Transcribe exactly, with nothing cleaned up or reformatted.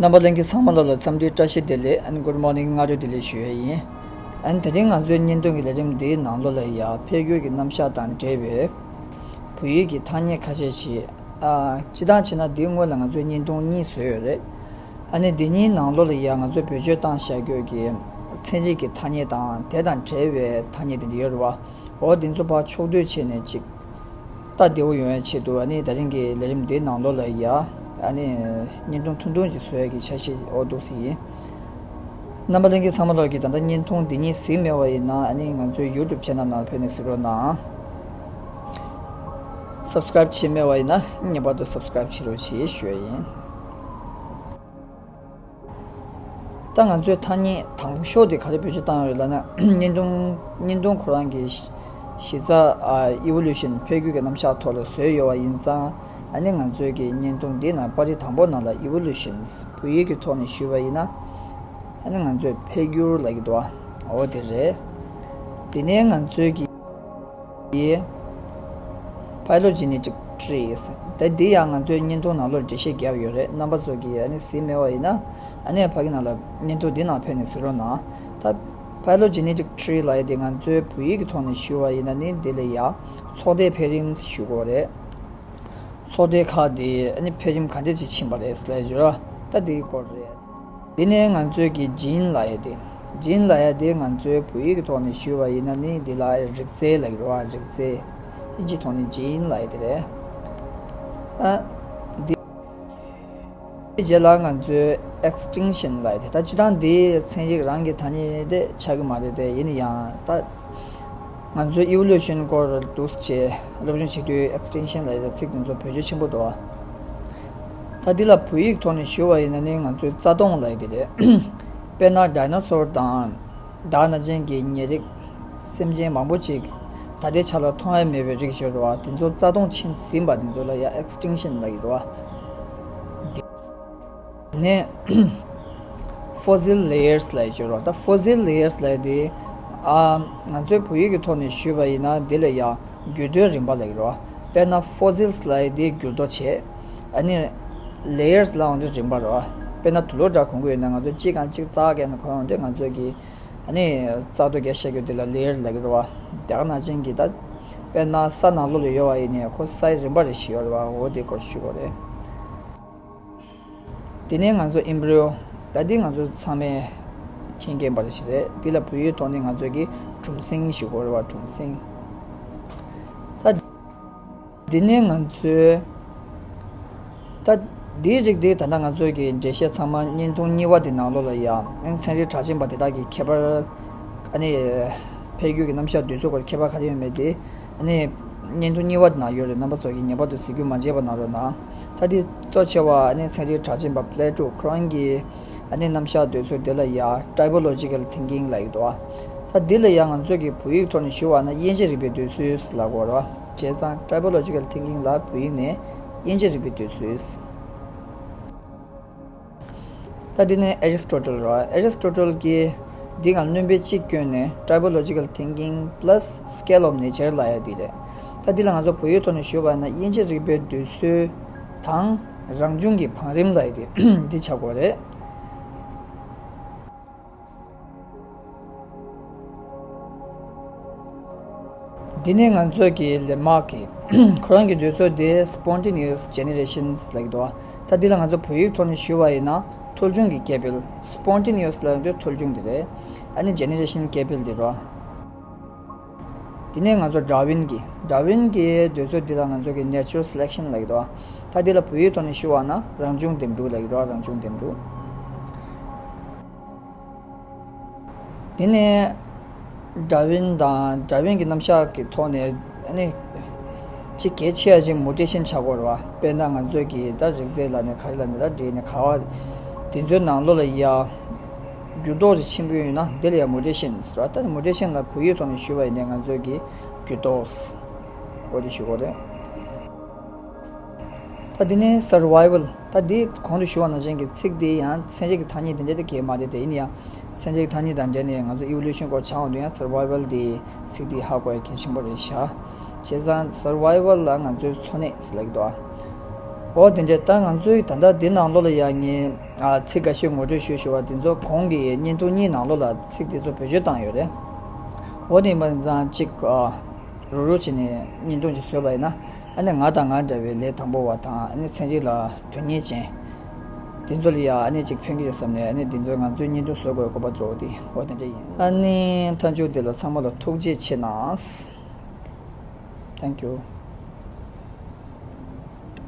རྣམ་པ་ལྷན་རྒྱས་ཚང་མ་ལོ་ལ་འཚམས་འདྲི་བཀྲ་ཤིས་བདེ་ལེགས། ཨ་ནི་Good morning, སྔ་དྲོ་བདེ་ལེགས་ཞུ་ཡས་ཡིན། ཨ་ནི་དེ་རིང་ང་ཚོའི་བརྙན་ཐུང་གི་ལས་རིམ་འདིའི་ནང་ལོགས་ལ་ཡ་འཕེལ་འགྱུར་གྱི་རྣམ་གཞག་དང་འབྲེལ་བའི་བོད་ཡིག་གི་ཐ་སྙད་ཁ་ཤས་ཤིག་ཨ། སྤྱིར་བཏང་བྱས་ན་འདིའི་སྔོན་ལ་ང་ཚོས་བརྙན་ཐུང་གཉིས་བཟོས་ཡོད་རེད། ཨ་ནི་འདི་གཉིས་ནང་ལོགས་ལ་ཡ་ང་ཚོས་བེད་སྤྱོད་བཏང་བཞག་རྒྱུ་གི་ཚན་རིག་གི་ཐ་སྙད་དང་དེ་དང་འབྲེལ་བའི་ཐ་སྙད་དེ་འདྲ་ཡོད་རེད་བ། འོ་འདི་ཚོ་ཕར་ཕྱོགས་བསྡུས་བྱས་ནས་ཅིག་ལྟ་བདེ་བོ་ཡོང་ཡ་ཆེད་དུ། ཨ་ནི་ད་རིང་གི་ལས་རིམ་འདིའི་ནང་ལོགས་ལ་ཡ་ཨ་ནི་བརྙན་ཐུང་ཐུང་ཐུང་ཅིག་བཟོ་ཡ་གི་འཆར་གཞི་འོ་འདུག་སེ་ཡིན། རྣམ་པ་ལྷན་རྒྱས་ཚང་མ་ལོག་གིས་ད་ལྟ་བརྙན་ཐུང་འདི་གཉིས་གཟིགས་མེད་པ་ཡིན་ན། ཨ་ནི་ང་ཚོའི་YouTube channel ནང་ཕེབས་ནས་གཟིགས་རོགས་གནང་། Subscribe བྱས་མེད་པ་ཡིན་ན་ངེས་པར་དུ་Subscribe བྱེད་རོགས་བྱེད་ཞུ་ཡ་ཡིན། ད་ང་ཚོས་ཐ་སྙད་དང་པོ་ཤོག་དེ་ག་རེ་བེད་སྤྱོད་བཏང་ཡོད་ལབ་ན། བརྙན་ཐུང་བརྙན་ཐུང་ཁོ་རང་གི་གཞི་རྩ་ཨ་Evolution འཕེལ་འགྱུར་གྱི་རྣམ་གཞག་ཐོག་ལ་བཟོས་ཡོད་པ་ཡིན་ཙང་། ཨ་ནི་ང་ཚོའི་གི་བརྙན་ཐུང་འདི་ནང་པར་རིས་དང་པོ་ནང་ལ་Evolutions བོད་ཡིག་གི་ཐོག་ནས་ཞུས་པ་ཡིན་ན། ཨ་ནི་ང་ཚོས་འཕེལ་འགྱུར་ལབ་ཀྱི་འདུག་ཨ། འོ་དེ་རེད། དེ་ནས་ང་ཚོའི་གི Phylogenetic trees ད་འདི་ཡང་ང་ཚོའི་བརྙན་ཐུང་ནང་ལོགས་འགྲེལ་བཤད་བརྒྱབ་ཡོད་རེད། རྣམ་པ་ཚོ་གིས་ཨ་ནི་གཟིགས་མེད་པ་ཡིན་ན། ཨ་ནི་ཕ་གི་ནང་ལ་བརྙན་ཐུང་འདི་ནང་ཕེབས་ནས་གཟིགས་རོགས་གནང་། ད་Phylogenetic tree ལབ་ཡ་དེ་ང་ཚོའི་བོད་ཡིག་གི་ཐོག་ནས་ཞུས་པ་ཡིན་ན་ནི་འདི་ལ་ཡ་ཚོགས་སྡེའི་འཕེལ་རིམ་ཞུ་དགོས་རེད། ཚོགས་སྡེ་ཁག་དེ་ཨ་ནི་འཕེལ་རིམ་ག་འདྲ་ཅིག་ཕྱིན་པ་རེད་ལབ་ཡ་ཞུ་ར། ད་འདིའི་སྐོར་རེད། དེ་ནས་ང་ཚོའི་གི་Gene ལབ་ཡ་དེ། Gene ལབ་ཡ་དེ་ང་ཚོའི་བོད་ཡིག་གི་ཐོག་ནས་ཞུས་པ་ཡིན་ན་ནི་འདི་ལ་རིགས་རྫས་ལབ་ཀྱི་རེད་བ། རིགས་རྫས། ཨིན་ཇིའི་ཐོག་ནས་Gene ལབ་ཡ་དེ་རེད། ཨ། འདི་རྗེས་ལ་ང་ཚོའི་Extinction ལབ་ཡ་དེ། ད་སྤྱིར་བཏང་འདི་ཚན་རིག་རང་གི་ཐ་སྙད་དེ་ཆགས་ཀྱི་མ་རེད་དེ། ཡིན་ན་ཡང་ད་ང་ཚོའི་Evolution སྐོར་འདུག་སེ་སློབ་སྦྱོང་བྱེད་དུས་Extinction ལབ་ཡ་ཚིག་དེ་ཚོ་བེད་སྤྱོད་ཆེན་པོ་འདུག་ཨ། ད་འདི་ལ་བོད་ཡིག་ཐོག་ནས་ཞུ་བ་ཡིན་ན་ནི་ང་ཚོའི་རྩ་སྟོངས་ལབ་ཡ་དེ་རེད། དཔེར་ན་Dinosaur དང་དག་སྣ་ཅན་གྱི་ཉེ་རིགས་སེམས་ཅན་མང་པོ་ཅིག་ད་ལྟའི་ཆ་ལ་མཐོང་ཡ་མེད་པའི་རིགས་ཡོད་རེད་བ། དེ་ཚོ་རྩ་སྟོངས་ཕྱིན་ཟིན་པ་དེ་ཚོ་ལ་ཡ་Extinction ལབ་ཀྱི་རེད་བ། དེ་ནས་Fossil layers ལབ་ཡ་ཅིག་ཡོད་རེད་བ། ད་Fossil layers ལབ་ཡ་དེ་ཨ་ང་ཚོའི་བོད་ཡིག་གི་ཐོག་ནས་ཞུས་པ་ཡིན་ན་དེ་ལ་ཡ་འགྱུར་རྡོའི་རིམ་པ་ལབ་ཀྱི་རེད་བ། དཔེར་ན་Fossils ལབ་ཡ་དེ་འགྱུར་རྡོ་བྱས། ཨ་ནི་Layers ལབ་ཡ་དེ་རིམ་པ་རེད་བ། དཔེར་ན་དུག་ལོག་འདྲ་གོན་གྱི་ཡོད་ན་ང་ཚོ་གཅིག་གང་གཅིག་བཙག་གས་ན་གོན་ཡོང་དུས་ང་ཚོ་གི་ཨ་ནི་བཙག་འཐུ་རྒྱག་བྱེད་རྒྱུ་དེ་ལ་Layer ལབ་ཀྱི་རེད་བ། དག་སྣ་ཅན་གྱི་ད་དཔེར་ན་ས་ནང་ལོགས་ལ་ཡོད་པ་ཡིན་ནའི་ཁོ་སའི་རིམ་པ་རེ་ཞིག་ཡོད་རེད་བ། འོ་དེ་སྐོར་ཞུ་དགོས་རེད། དེ་ནས་ང་ཚོ་Embryo ད་འདི་ང་ཚོ་ཚང་མས་མཁྱེན་མཁྱེན་པ་རེ་ཞིག་རེད། འདི་ལ་བོད་ཡིག་ཐོག་ནས་ང་ཚོ་གི་གྲུམ་སྲིན་ཞུ་དགོས་རེད་བ། གྲུམ་སྲིན། ད་འདི་ནས་ང་ཚོས་ད་འདིའི་རིགས་འདི་ད་ལྟ་ང་ཚོ་གི་འགྲེལ་བཤད་ཚང་མ་བརྙན་ཐུང་གཉིས་པ་འདི་ནང་ལོགས་ལ་ཡ་ཚན་རིག་གྲགས་ཅན་པ་དེ་དག་གི་ཁྱད་པར། ཨ་ནི་འཕེལ་འགྱུར་གྱི་རྣམ་གཞག་འདི་ཚོ་སྐོར་ཁྱད་པར་ག་རེ་ཡོད་མེད་དེ། ཨ་ནི་བརྙན་ཐུང་གཉིས་པ་དེ་ན་ཡོད་རེད། རྣམ་པ་ཚོ་གིས་ངེས་པར་དུ་གཟིགས་རྒྱུ་མ་བརྗེད་པ་གནང་རོགས་གནང་། ད་དེ་གཙོ་ཆེ་བ་ཨ་ནི་ཚན་རིག་གྲགས་ཅན་པ་Plato ཁོ་རང་གི་ཨ་ནི་རྣམ་གཞག་འདི་ཚོ་དེ་ལ་ཡ་Tribological thinking ལབ་ཀྱི་འདུག་བ། ད་འདི་ལ་ཡ་ང་ཚོ་གིས་བོད་ཡིག་ཐོག་ནས་ཞུ་བ་ན་དབྱེ་འབྱེད་རིག་པའི་འདོད་ཚུལ་ལབ་དགོས་རེད་བ། བྱས་ཙང་Tribological thinking ལ་བོད་ཡིག་ནས་དབྱེ་འབྱེད་རིག་པའི་འདོད་ཚུལ། ད་འདི་ནི་Aristotle རེད། Aristotle གིས་འདི་གང་སྣོན་པ་གཅིག་བསྐྱོན་ནས་Tribological thinking plus scale of nature ལབ་ཡ་འདི་རེད། ད་འདི་ལ་ང་ཚོ་བོད་ཡིག་ཐོག་ནས་ཞུས་པ་ན་དབྱེ་འབྱེད་རིག་པའི་འདོད་ཚུལ་དང་རང་བྱུང་གི་བང་རིམ་ལབ་ཡ་འདི་འདི་ཆགས་དགོས་རེད། འདི་ནི་ང་ཚོ་གི་ལེ་མག་གི་ཁོ་རང་གི་འདོད་ཚུལ་དེ་Spontaneous Generations ལབ་ཀྱི་འདུག་ད་འདི་ལ་ང་ཚོ་བོད་ཡིག་ཐོག་ནས་ཞུས་པ་ཡིན་ན་ཐོལ་བྱུང་གི་སྐྱེ་འཕེལ། Spontaneous ལབ་ཡོང་དུས་ཐོལ་བྱུང་དེ་རེད། ཨ་ནི་Generation སྐྱེ་འཕེལ་དེ་རེད། འདི་ནས་ང་ཚོ་Darwin གི་Darwin གི་འདོད་ཚུལ་འདི་ལ་ང་ཚོ་གི་Natural Selection ལབ་ཀྱི་འདུག་ད་འདི་ལ་བོད་ཡིག་ཐོག་ནས་ཞུ་བ་ན་རང་བྱུང་འདེམས་སྒྲུག་ལབ་ཀྱི་འདུག་རང་བྱུང་འདེམས་སྒྲུག་དེ་ནས་Darwin དང་Darwin གྱི་རྣམ་གཞག་གི་ཐོག་ནས་ཨ་ནི་གཅིག་གལ་ཆེ་བ་ཅིག་Mutation ཆགས་ཀྱི་ཡོད་རེད་བ། དཔེར་ན་ང་ཚོས་ཀྱི་ད་རིགས་རྫས་ལབ་ནས་ག་རེ་ལབ་ནས་ད་འདྲེས་ནས་ག་བ་དེ་ཚོའི་ནང་ལོགས་ལ་ཡ་འགྱུར་ལྡོག་ཅིག་ཕྱིན་པ་ཡིན་ན་འདི་ལ་ཡ་Mutation ཟེར་བ། ད་Mutation ལ་བོད་ཡིག་ཐོག་ནས་ཞུས་པ་ཡིན་ན་ང་ཚོས་ཀྱི་འགྱུར་ལྡོག་འོ་དེ་ཞུ་དགོས་རེད། ད་འདི་ནི་Survival ད་འདི་གོང་དུ་ཞུ་བ་ནང་བཞིན་གྱི་ཚིག་འདི་ཡང་ཚན་རིག་གི་ཐ་སྙད་དེ་འདྲ་དེ་གས་མ་རེད་དེ། ཡིན་ཡང་ཚན་རིག་ཐ་སྙད་དང་འབྲེལ་ནས་ང་ཚོ་Evolution སྐོར་སྦྱང་ཡོང་དུས་ཡང་Survival འདི་ཚིག་འདི་ཧ་གོ་ཡ་གལ་ཆེན་པོ་རེད་ཤག་བྱས་ཙང་Survival ལ་ང་ཚོའི་འཚོ་གནས་ཟེར་ལབ་ཀྱི་འདུག་འོ་དེ་འདྲས། ད་ང་ཚོའི་ད་ལྟ་འདི་ནང་ལོགས་ལ་ཡང་ངས་ཨ་ཚིག་འགའ་ཤས་ངོ་སྤྲོད་ཞུས་ཞུ་བ་དེ་ཚོ་གོང་གི་བརྙན་ཐུང་གཉིས་ནང་ལོགས་ལ་ཚིག་དེ་ཚོ་བེད་སྤྱོད་བཏང་ཡོད་རེད། འོ་དེ་མ་ཚང་གཅིག་ཨ་རུ་རུ་བྱས་ནས་བརྙན་ཐུང་ཅིག་བཟོས་པ་ཡིན་ན། ཨ་ནི་ང་དང་ང་འདྲ་བའི་ལས་དང་པོ་བ་དང་། ཨ་ནི་ཚན་རིག་ལ་དོན་གཉེར་ཅན་དེ་ཚོ་ལ་ཡང་ཨ་ནི་ཅིག་ཕན་གྱི་རེད་བསམ་ནས། ཨ་ནི་དེ་ཚོ་ང་ཚོའི་བརྙན་ཐུང་བཟོ་དགོས་སྐོར་བ་གཙོ་བོ་དེ་འོ་དེ་འདྲ་ཡིན། ཨ་ནི་མཐའ་མཇུག་འདི་ལ་ཚང་མ་ལ་ཐུགས་རྗེ་ཆེ་གནང་། Thank you.